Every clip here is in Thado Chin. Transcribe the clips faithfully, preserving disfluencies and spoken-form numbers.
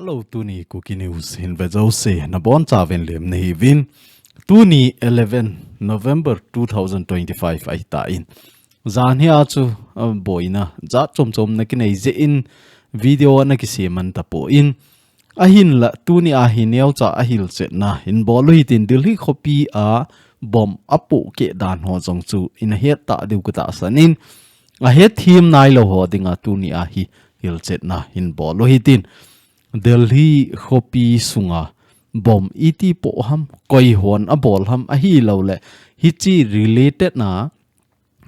Hello, tuni Kuki News hin ve jouse nabonchauvin lem nahiuvin. Tuni eleven November two thousand twenty-five ahitan. Jan hia chu, ah, boina jat chom chom nakinei jeh in video nakisem tapon. Ahinla tuni a hi neocha a hilchetna hin bol u hitin Delhi khopi a bomb apohkeh dan ho jong chu ina het tah diu katahsan in. Ahet them nailou ho dinga tuni a hi hilchetna hin bol u hitin. Delhi khopi sunga bomb iti poh ham, koi hon abol ham ahilouleh hiche related na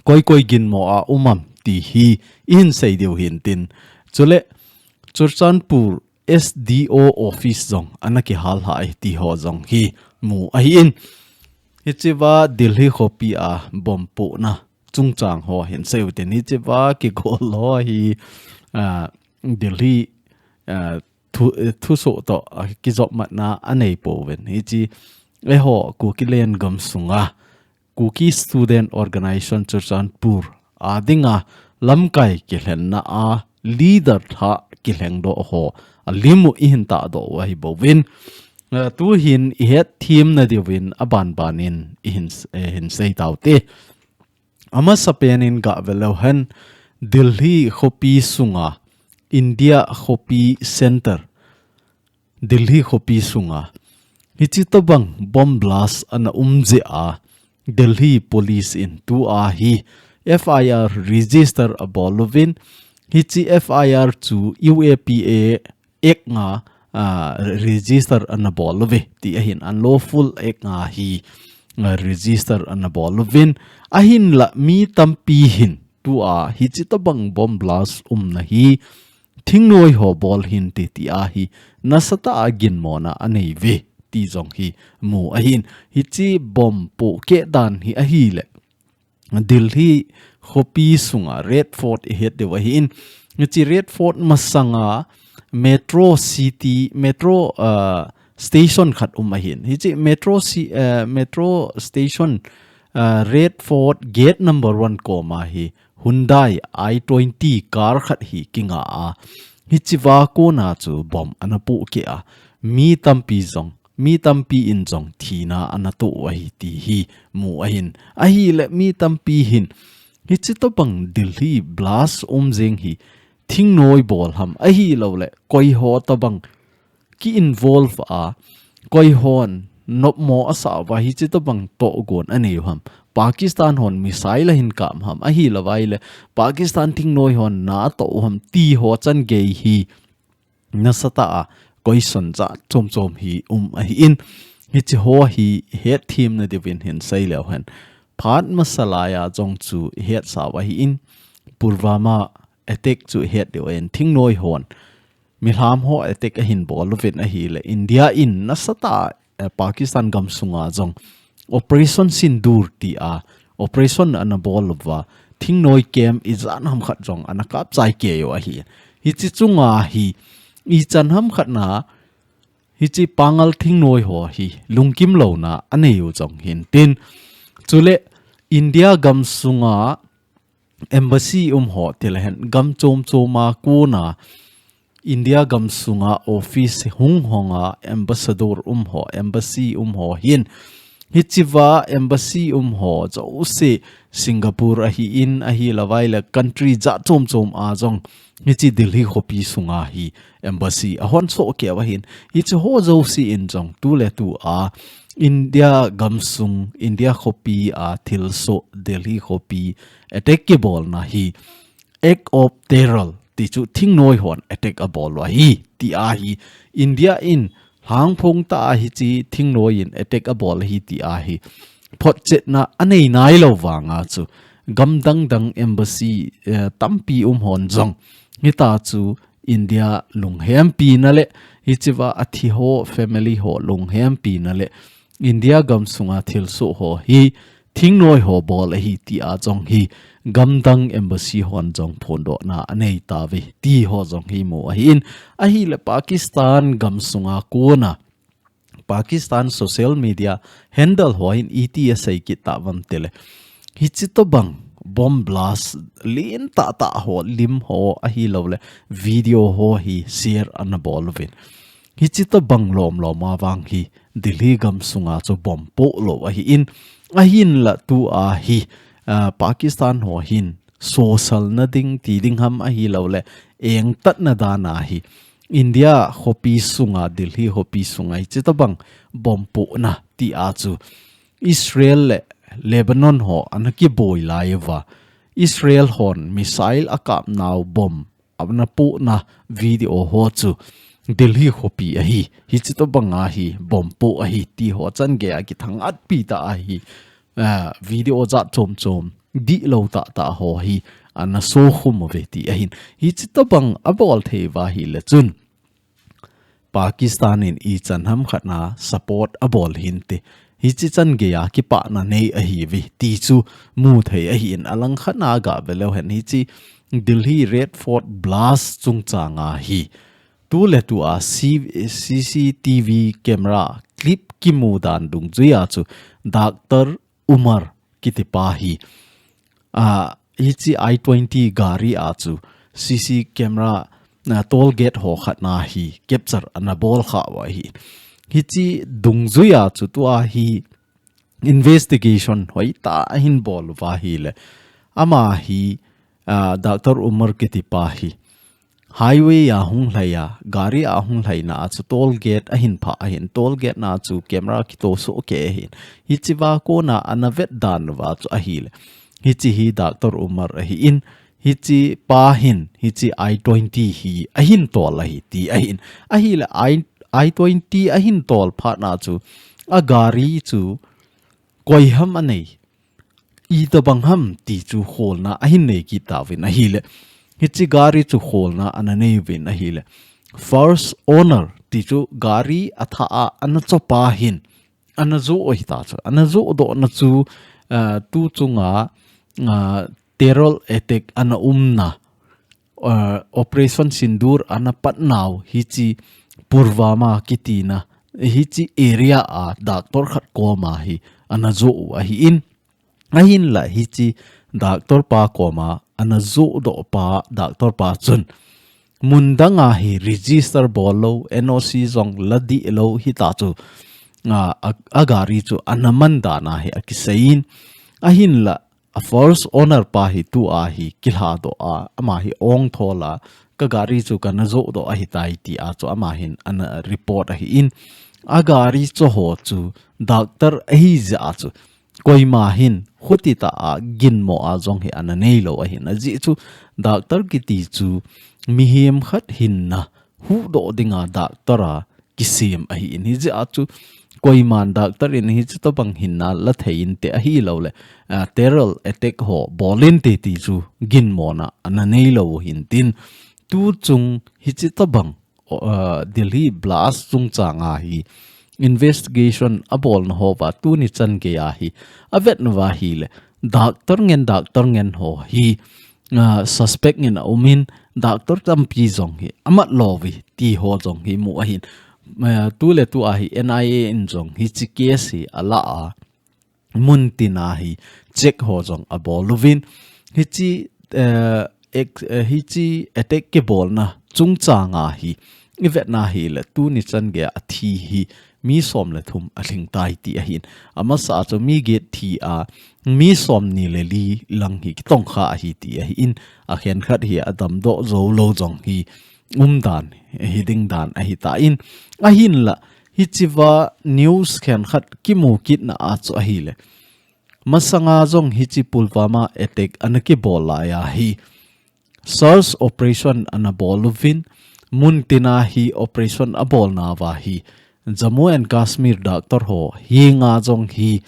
koi koi ginmo a um am ti hi ihin sei diu hintin. Chule Churachandpur S D O office jong ana kihal lhai ti ho jong hi mu ahin. Hichea Delhi khopi a bomb pohna chungchang ho hin sei u hitin, hichea kigol ho hi, ah, Delhi, ah, thu, thusoh toh, ah, kijopmatna anei pouvin. Hiche eiho Kuki Len gamsunga Kuki Student Organization Churachandpur a dinga lamkai kilhenna a leader thah kilhengdoh ho alim u ihin tahdoh u ahi bouvin. Ah, tuhin ihet them nadiuvin aban banin ihin s-, eh, hin sei taute. Amasapen in gah ve leu hen, Delhi khopi sunga, India khopi center, Delhi khopi sunga hiche tobang bomb blast ana um jeh a, Delhi Police in tua hi F I R register abol uvin, hiche F I R chu U A P A Act nga, ah, register ana bol uve ti ahin, unlawful act nga hi, ah, register ana bol uvin, ahinla mi tampi hin tua hiche tobang bomb blast umna hi thingnoi ho bol hinte ti ahi, nasatah a ginmona anei uve ti jong hi mu ahin. Hiche bomb pohkeh dan hi ahileh Delhi khopi sunga Red Fort ihet diu ahin. Hiche Red Fort masanga metro city, metro, ah, station khat um ahin. Hiche metro ci-, ah, metro station, ah, Red Fort gate number one koma hi Hyundai I twenty car khat hi kinga a, hichea kona chu bomb ana pohkeh a, mi tampi jong, mi tampi in jong thina ana toh u ahi ti hi mu ahin. Ahileh mi tampi hin hiche tobang Delhi blast um jeng hi thingnoi bol ham ahilouleh koi ho tobang ki involve a, koi hon nopmo asah uva hiche tobang tohgon anei u ham, Pakistan hon missile ahin kap ham, ahilouva ahileh Pakistan thingnoi hon natoh u ham ti ho changei hi nasatah a question jat chom chom hi um ahin. Hiche ho hi het them nadiuvin hin sei leu hen, phat masa laiya jong chu ihetsau ahin, Pulwama attack chu ihet diu ahin, thingnoi hon milham ho attack ahin bol uvin ahileh India in nasatah a, eh, Pakistan gamsunga jong Operation Sindoor tia operation ana bol uva, thingnoi camp ijat ham khat jong ana kapchai kei u ahi. Hiche chunga hi ichan ham khat na hiche Pangal thingnoi ho hi lungkim louna anei u jong hintin. Chule India gamsunga embassy um ho tilehen gam chom choma kona India gamsunga office hung honga ambassador um ho, embassy um ho hin, hichea embassy um ho jouse Singapore ahin, ahilouva ahileh country jat chom chom a jong hiche Delhi khopi sunga hi embassy ahon soh keu ahin. Hiche ho jouse in jong tuletua India gamsung, India khopi a thilsoh Delhi khopi attack kibolna hi act of terror, ti chu thingnoi hon attack abol u ahi ti ahi. India in lhangphong tah a hiche thingnoi in attack abol ahi ti ahi. Photchetna anei nailou vanga chu gam dang dang embassy, eh, tampi um hon jong hitia chu India lunghempi na le, hichea athi ho family ho lunghempi na le, India gamsunga thilsoh ho hi thingnoi ho bol ahi tia jong hi gamdang embassy hon jong phondohna anei tauve ti ho jong hi mu ahin. Ahileh Pakistan gamsunga kona Pakistan social media handle ho hin iti asei kit tauvam tileh, hiche tobang bomb blast lentah tah ho lim ho ahilouleh video ho hi share ana bol uvin. Hichi tabang lom lom a vang hi Delhi gam sunga chu bomb poh lou ahi in, ahin la tu a hi, ah, Pakistan ho hin sosal na ding ti ding ham ahi lou le, eng tatna dan a hi India khopi sunga, Delhi khopi sunga hichi tabang bomb pohna ti a chu Israel le Lebanon ho ana kiboi lai uva, Israel hon missile a kap nau bomb ana pohna video ho chu Delhi khopi ahi, hichi tabang a hi bomb poh ahi ti ho chan gei a kithang at pi ta ahi, ah, video jat chom chom, dihlou tah tah ho hi ana so khum uve ti ahin. Hichi tabang a bol thei uva ahi le chun Pakistan in ichan ham khat na support a bol hinte. Hichi chan gei a kipana nei ahi uve ti chu mu thei ahi in, alang khat na ga ve leu hen hichi Delhi Red Fort blast chungchang a hi tu le tu a C-, C C T V camera clip kimu dan dungjui a chu Doctor Umar kiti pa hi, ah, hichi I twenty gari a chu C C camera, ah, toll gate ho khat na hi capture ana bol kha uva ahi. Hichi dungjui a chu tu a hi investigation hoi ta ahin bol uva ahi le, ama hi, ah, Doctor Umar kiti pa hi highway a hung lhai a, gari a hung lhai na a chu toll gate ahin phah ahin, toll gate na chu camera kito soh kei ahin. Hichi va kona ana vet dan uva chu ahi le, hichi hi Doctor Umar ahi in, hichi pa hin hichi I twenty hi ahin tol ahi ti ahin. Ahi le I, I twenty ahin tol phat na chu a gari chu koi ham a nei, i tabang ham ti chu kholna ahin nei kit tauvin ahi le, hichi gari chu kholna ana nei uvin ahi le, first owner ti chu gari a thah a ana cho pa hin ana jo u ahi ta chu, ana jo doh na chu, ah, tu chunga, ah, terror attack ana umna, ah, Operation Sindoor ana pat nau hichi Pulwama kiti na hichi area a doctor khat koma hi ana jo u ahi in, ahin la hichi doctor pa koma ana jo doh pa, doctor pa chun mun dang a hi register bol lou, N O C jong la dih lou hita chu, ah, a, a gari chu ana man dan a hi akisei in, ahin la a first owner pa hi tu a hi kilha doh a, ama hi ong thol a, ka gari chu kana jo doh ahi tai ti a chu ama hin ana report ahi in, a gari cho ho chu doctor ahi jeh a chu koima hin khuti ta a ginmo a jong hi ana nei lou ahin, ajeh chu doctor kiti chu mihem khat hinna huhdoh dinga doctor a kisem ahi in, hijeh a chu koiman doctor in hichi tabang hinna la thei inte ahi lou le, ah, terror attack ho bol inte ti chu ginmona ana nei lou hin tin, tu chung hichi tabang, ah, Delhi blast chungchang a hi investigation a bolna ho va tuni chan gei a hi a vetna va ahi le, doctor ngen, doctor ngen ho hi, ah, suspect ngen a um in, doctor tampi jong hi amat lou uve ti ho jong hi mu ahin. Ah, tu le tu a hi N I A in jong hichi case hi ala a, mun tin a hi check ho jong a bol uvin, hichi, eh, ex-, eh, hichi attack kibolna chungchang a hi i vetna ahi le, tuni chan gei a thi hi mi som le thum a lhing tai ti ahin. Amasa chu mi get thi a, mi som ni le li lang hi kitong kha ahi ti ahi in, a khen khat hi a damdoh jou lou jong hi um dan, hi ding dan ahi ta in. Ahin la, hichi va news khen khat kimu kitna a chu ahi le, masanga jong hichi Pulwama attack ana kibol lai a hi search operation ana bol uvin, mun tin a hi operation a bolna va hi Jammu and Kashmir doctor ho henga jong hi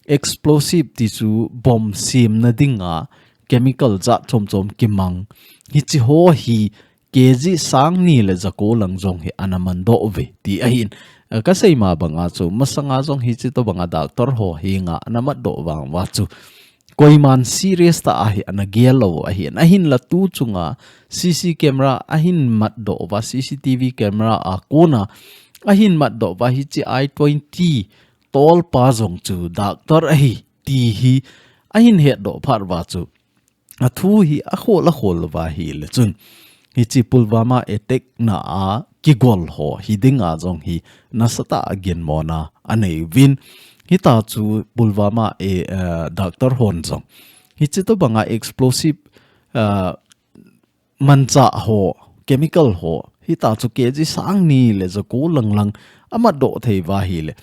explosive ti chu bomb semna dinga chemical jat chom chom kimang, hichi ho hi K G sang ni le jako lang jong hi ana man doh uve ti ahin. Eh, ka sei ma banga chu, masanga jong hichi tabanga doctor ho henga ana mat doh vang uva chu, koiman serious ta a hi ana gel lou ahin. Ahin la tu chunga C C camera ahin mat doh uva, C C T V camera a kona ahin mat doh uva, hichi I twenty tol pa jong chu doctor ahi ti hi ahin het doh phat uva chu, a thu hi a khol a khol uva ahi le chun, hichi Pulwama attack na a kigol ho hi dinga jong hi nasatah a ginmona anei uvin. Hita chu Pulwama e, eh, doctor hon jong hichi tobanga explosive, eh, manchah ho, chemical ho, hita chu K G sang ni le jako lang lang amat doh thei uva ahile,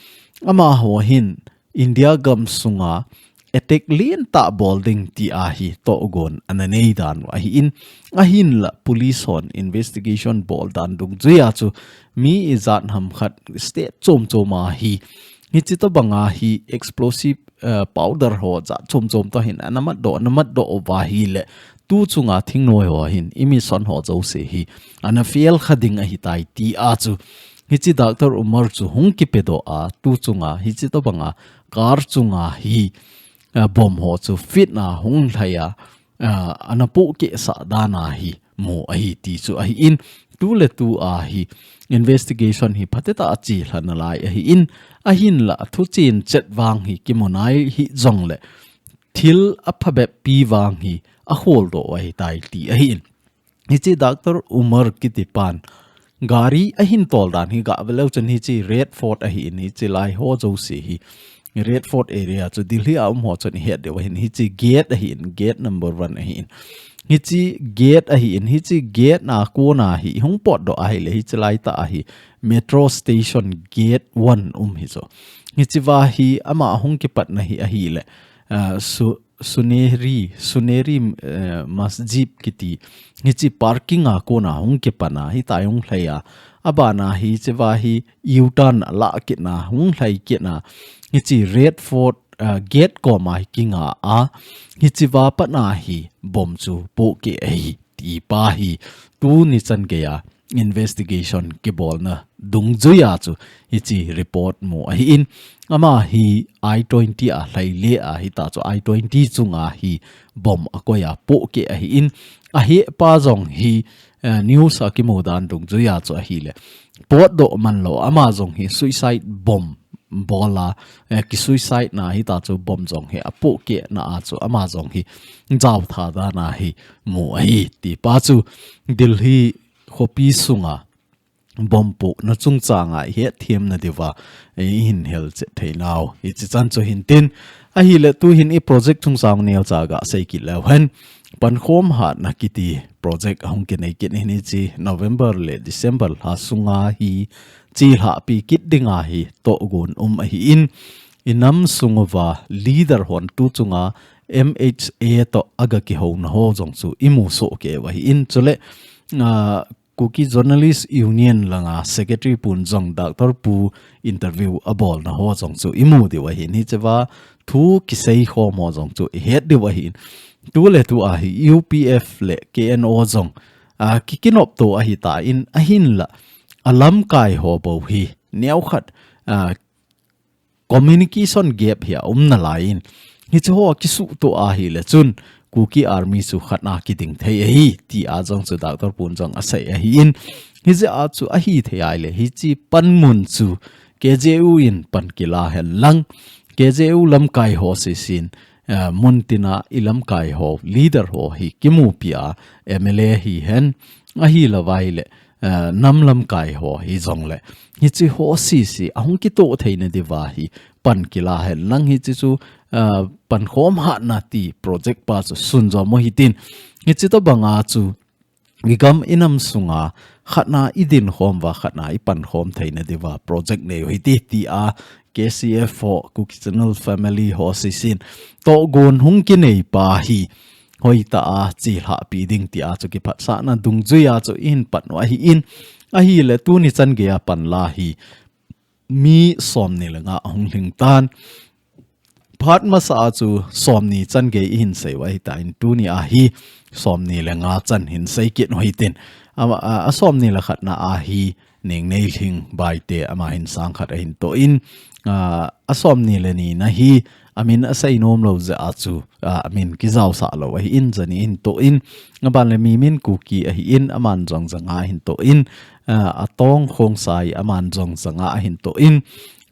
amaho hin India gam sunga attack lentah bol ding tia hi tohgon ana nei dan u ahin, ahinla police hon investigation bol dan dungjuia chu mi ijat ham khat state chom chom a hi hichi tobanga hi explosive, eh, powder ho jat chom chom toh hin ana mat doh, ana mat doh uva ahile, tu chunga thingnoi ho hin i mission ho jouse hi ana fail kha ding ahitai tia chu hichi Doctor Umar chu hung kipedoh a, tu chunga hichi tobanga car chunga hi, eh, bomb ho chu fit na hung lhai a, eh, ana pohkeh sah dan a hi mu ahi ti chu ahin, tu le tu a hi investigation hi phatetah a chelha nalai ahin, ahinla thuchen chet vang hi kimu nai hih jongle thil aphabep pi vang hi akholdoh u ahitai ti ahin. Hichi Doctor Umar kitipan gari ahin tol dan hi gah veleu chun hichi Red Fort ahin, hichi lai ho jouse hi Red Fort area chu Delhi a um ho chun ihet diu ahin, hichi gate ahin, gate number one ahin. Hichi gate ahin, hichi gate na kona hi hung potdoh ahile hichi laitah a hi metro station gate one um hi chu. Hichi uva hi ama hung kipatna hi ahile, ah, Su-, Suneri, Suneri, eh, Masjid kiti hichi parking a kona hung kipatna hita hung lhai a. Abana hichi uva hi U-turn alah kitna, hung lhai kitna, hichi Red Fort, ah, gate koma hi kinga a, hichi uva patna hi bomb chu pohkeh ahi ti pa hi tuni chan geiya investigation kibolna dungjuia chu hichi report mu ahin, ama hi I twenty a lhaile a hita chu I twenty chunga hi bomb akoi a pohkeh ahin, ahepa jong hi, eh, news a kimu dan dungjuia chu ahile potdoh man lou, ama jong hi suicide bomb bol a, eh, kisuicide na hita chu bomb jong hi apohkeh na a chu ama jong hi jaotha dan a hi mu ahi ti pa chu Delhi khopi sunga bomb pohna chungchang a ihet themna diuva, eh, ihin hel chet thei nau hichi chan chu hin tin, ahile tu hin i project chungchang neocha gah sei kit leu hen, pankhom hatna kiti project ahung kinei kit in hichi November le December lha sunga hi chelhahpi kit dinga hi tohgon um ahin, i nam sung uva leader hon tu chunga M H A toh aga kihouna ho jong chu imu soh kei u ahin, chule, ah, Kuki Journalist Union langa Secretary pun jong Doctor Pu interview abolna ho jong chu imu diu ahin, hichi uva thu kisei khom ho jong chu ihet diu ahin. Tu le tu a hi U P F le K N O jong, ah, kikinopto ahitan, ahinla alamkai ho bou hi neokhat, ah, communication gap hi aum nalai in, hichi ho akisuhto ahile chun Kuki Army chu khatna kiding thei ahi tia jong chu Doctor pun jong asei ahin, hijeh a chu ahithei ahile hichi panmun chu K J U in pan kila hen lang, K J U lamkai ho seisin, eh, muntina i lamkai ho leader ho hi kimupi a, M L A hihen, ahilouva ahile, eh, nam lamkai ho hijongle, hichi ho sese ahung kitoh theina diuva hi pan kila hen lang, hichi chu, eh, pankhom hatna ti project pa chu sunjom u hitin, hichi tobanga chu i gam i nam sunga khatna i dinkhom uva, khatna i pankhom theina diuva project nei u hite tia K C F ho, Kuki Channel Family ho seisin tohgon hung kinei pa hi hoitah a chelhahpi ding tia chu kiphatsahna dungjuia chu ihin pan u ahin, ahile tuni chan geiya pan la hi mi somni le nga ahung lhing tan. Phat masa a chu somni chan gei ihin sei u ahitan, tuni a hi somni le nga chan hin sei kit u hitin. A, a, a somni le khatna a hi Nengneilhing Baite, ama hin sang khat ahin toh in, a, a somni le nina hi amin asei nom lou jeh a chu, a, amin kijaosah lou ahin, jani ahin toh in, aban le Mimin Kuki ahin, aman jong janga ahin toh in, a, Atong Khongsai, aman jong janga ahin toh in,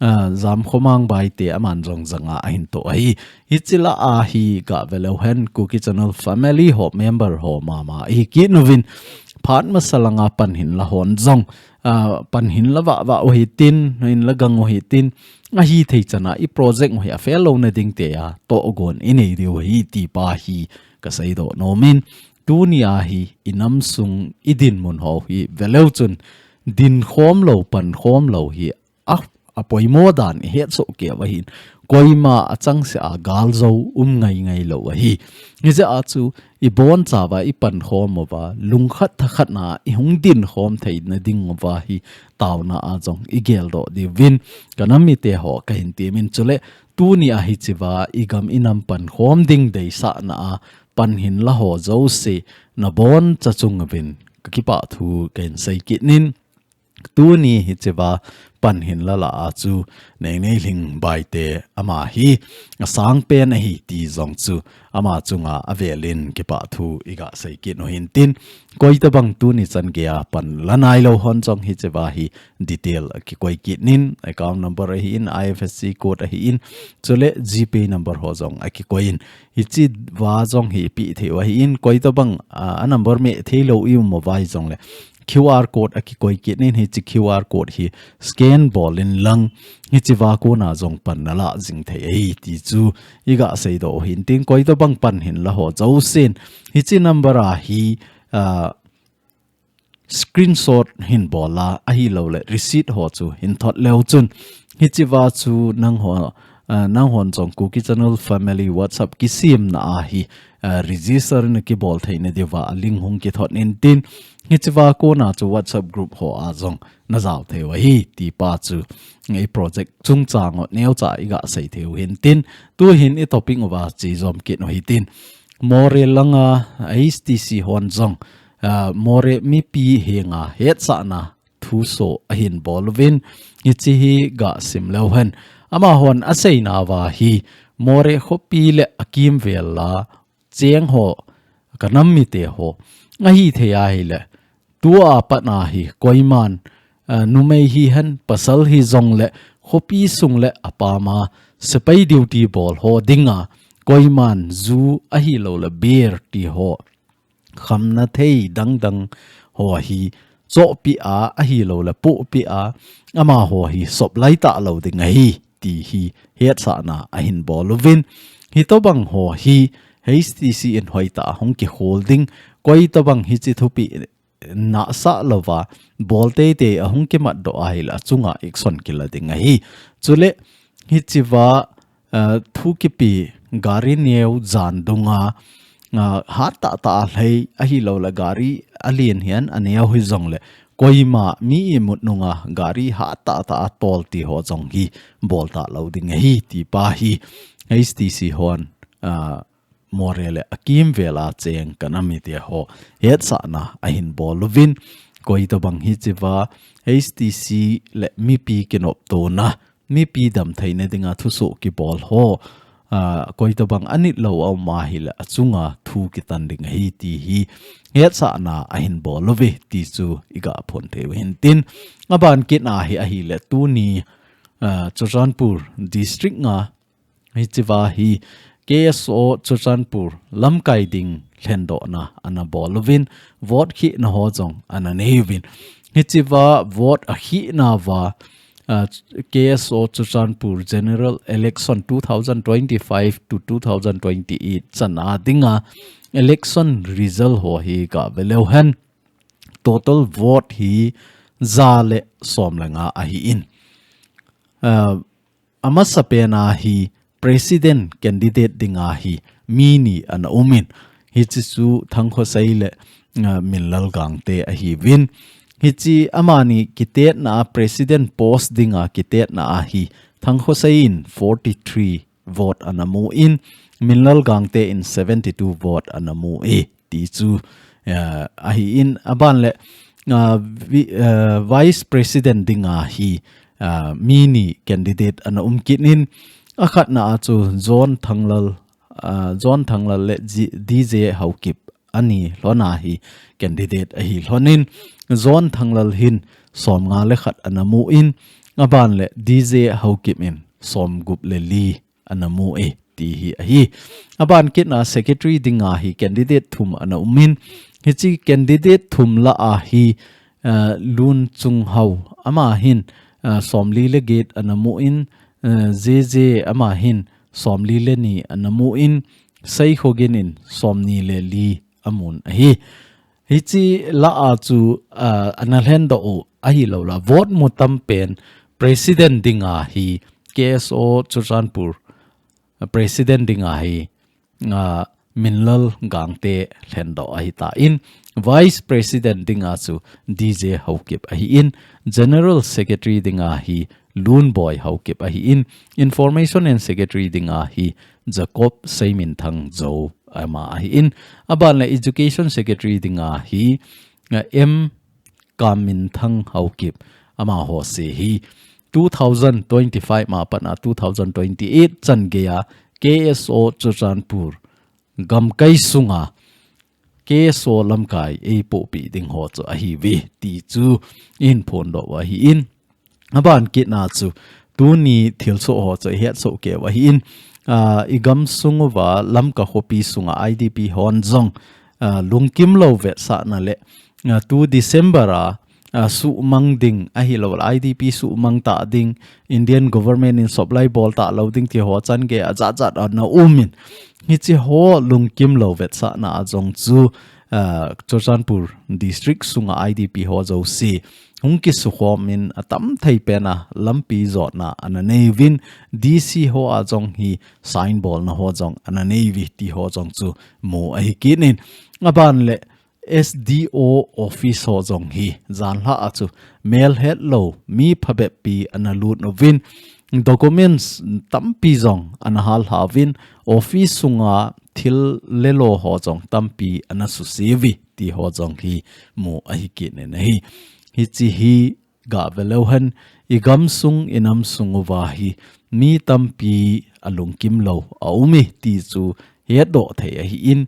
a, Jamkhomang Baite, aman jong janga ahin toh ahi. Hichi lah a hi gah veleu hen, Kuki Channel Family ho member ho mama ahi kit uvin, phat masa langa pan hin la hon jong, ah, pan hin la vah vah u hitin, hin la gang u hitin, ahi thei chana i project u hi a fail louna ding tia tohgon i nei diu hi ti pa hi ka seidoh nom in, tuni a hi i nam sung i dinmun ho hi veleu chun dinkhom lo, pankhom lo hi a, a poimo dan i hetsoh kei uva hin, koima a changse a galzo um ngai ngai lo ahi. Hijeh a chu i bonchauva i pankhom uva, lungkhat thakhat na i hung dinkhom theina ding uva hi taona a jong i geldoh diuvin ka nam mite ho ka hin temin, chule tuni a hichea i gam i nam pankhom ding deisahna a pan hin la ho jouse na boncha chung uvin ka kipah thu ka hin sei kit in. Tuni hichea pan hin la la a chu Neinei Lhingbai te, ama hi a sang pen ahi ti jong chu ama chunga avelin kipah thu i ga sei kit u hintin, koi tabang tuni chan geiya pan la nai lo hon jong hichea hi detail a kikoi kit in, account number ahi in, I F S C code ahi in, chule GPay number ho jong a kikoi in, hichea jong hi i pe thei u ahi in, koi tabang, ah, a number me thei lo i um uva jongle Q R code a kikoi kit in, hiche Q R code hi scan bol in lang, hichea kona jong pan na la jing thei ahi ti chu i ga seidoh u hintin, koi tabang pan hin la ho jousen hiche number a hi, ah, screenshot hin bol a, ahilou le receipt ho chu hin thot leu chun, hichea chu nangho, ah, nanghon jong Kuki Channel Family WhatsApp kisemna a hi, ah, register na kibol theina diuva a link hung kithot intin, hichea kona chu WhatsApp group ho a jong na jao thei u ahi ti pa chu i project chungchang u neocha i ga sei thei u hintin, tu hin i topic uva che jom kit u hitin, Moreh langa H T C hon jong, ah, Moreh mipi henga hetsahna thuso ahin bol uvin, hiche hi ga sim leu hen. Amahon a seina uva hi Moreh khopi le a kimvel a cheng ho, ka nam mite ho, ahi thei ahile, tua pat a hi koiman, ah, numei hihen pasal hijongle khopi sung le apam a sepai duty bol ho dinga koiman ju ahilou le beer ti ho, khamna thei dang dang ho hi chohpeh a, ahilou le pohpeh a, amaho hi sop lai talou ding ahi ti hi hetsahna ahin bol uvin. Hitobang ho hi H T C in hoitah a hung kikhol ding, koi tobang hiche thupeh nahsah louva bol teitei a hung kimat doh ahile achunga action kila ding ahi. Chule hichea, ah, thu kipe gari neo jan dunga, ah, hat tahtah a lhai ahilou le gari alen hihen a neo hijongle, koima mi imut nunga gari hat tahtah a tol ti ho jong hi bol talou ding ahi ti pa hi H T C hon, ah, Moreh le a kimvel a cheng ka nam mite ho hetsahna ahin bol uvin, koi tobang hichea H T C le mipi kinoptona, mipi damtheina dinga thuso kibol ho, ah, koi tobang anit lou a um ahile achunga thu kitan ding ahi ti hi hetsahna ahin bol uve ti chu i ga phong thei u hintin, aban kit a hi ahile tuni, ah, Churachandpur district nga hichea hi K S O Churachandpur lamkai ding lhendohna ana bol uvin, vote khehna ho jong ana nei uvin. Hichea vote akhehna uva, ah, K S O Churachandpur General Election two thousand twenty-five to two thousand twenty-eight chana dinga election result ho hi ga ve leu hen. Total vote hi ja le som le nga ahi in. Ah, amasapen a hi president candidate dinga hi mi ni ana um in, hiche chu Thangkhosei le, ah, Minlal Gangte ahiuvin. Hiche amani kitetna a president post dinga kitetna a hi Thangkhosei in forty-three vote ana mu in, Minlal Gangte in seventy-two vote ana mu e ti chu, ah, ahi in, aban le, ah, vi-, ah, vice president dinga hi, ah, mi ni candidate ana um kit in, akhatna a chu John Thanglal, ah, John Thanglal le G-, D J Haokip ani lhona hi candidate ahi lhonin, John Thanglal hin som nga le khat ana mu in, aban le D J Haokip in som gup le li ana mu e ti hi ahi. Aban kit a secretary dinga hi candidate thum ana um in, hiche candidate thum lah a hi uh, Lun Chung Hau, ama hin uh, somli le get ana mu in, uh, J J ama hin somli le ni ana mu in, Seikhogin in somni le li amun ahi. Hichi la a chu uh, ana lhen do u ahi lo la. Vote mu tam pen president dinga hi K S O Churachandpur uh, president dinga hi uh, Minlal Gangte lhen do ahi ta in. Vice president dinga chu D J Haokip ahi in. General secretary dinga hi Lunboi Haokip ahi in. Information and secretary dinga hi Jacob Seiminthang Zo ama ahi in. Aban le education secretary dinga hi uh, M Kaminthang Haokip ama ho se hi two thousand twenty-five ma pat na two thousand twenty-eight chan gei a K S O Churachandpur gamkai sunga K S O lamkai ei popi ding ho chu ahi ve ti chu in phon do ahi in. Aban kit na chu tuni thil so ho chu het so ke ahi in. Uh, i gam sung uva Lamka khopi sunga I D P hon jong uh, lungkim lo vetsahna le uh, tu December a uh, suhmang ding ahi lo, I D P suhmang ta ding, Indian government in supply bol ta lo ding ti ho chan gei a jat jat ana um in. Hichi ho lungkim lo vetsahna a jong chu uh, Churachandpur district sunga I D P ho jouse hung kisukhom in atam thei pen a lampi jotna ana nei uvin, D C ho a jong hi sign bolna ho jong ana nei uve ti ho jong chu mu ahi kit in. Aban le S D O office ho jong hi janhi a chu mel het lo mi phabep pi ana lut uvin, documents tampi jong ana hal ha uvin, office sunga thil le lo ho jong tampi ana suse uve ti ho jong hi mu ahi kit in ahi. Hichi hi ga ve leu hen, i gam sung i nam sung uva hi mi tampi a lungkim lo a um e ti chu het do thei ahi in.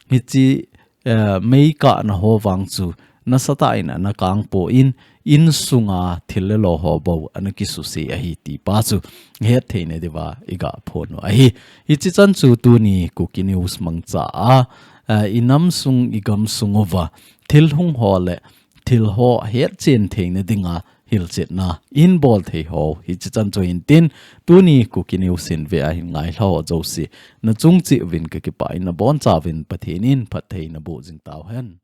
Hichi uh, mei kahna ho vang chu nasatah in ana kang po in, in sunga thil le lo ho bou ana kisuse ahi ti pa chu het theina diuva i ga phon u ahi. Hichi chan chu tuni Kuki News mangcha a uh, i nam sung i gam sung uva thil hung ho le thil ho het chen theina dinga hilchetna in bol thei ho hichi chan chu hin tin, tuni Kuki News in ve a hin ngai lha ho jouse na chung cheh uvin ka kipah in, na boncha uvin Pathen in phatthei na boh jing tau hen.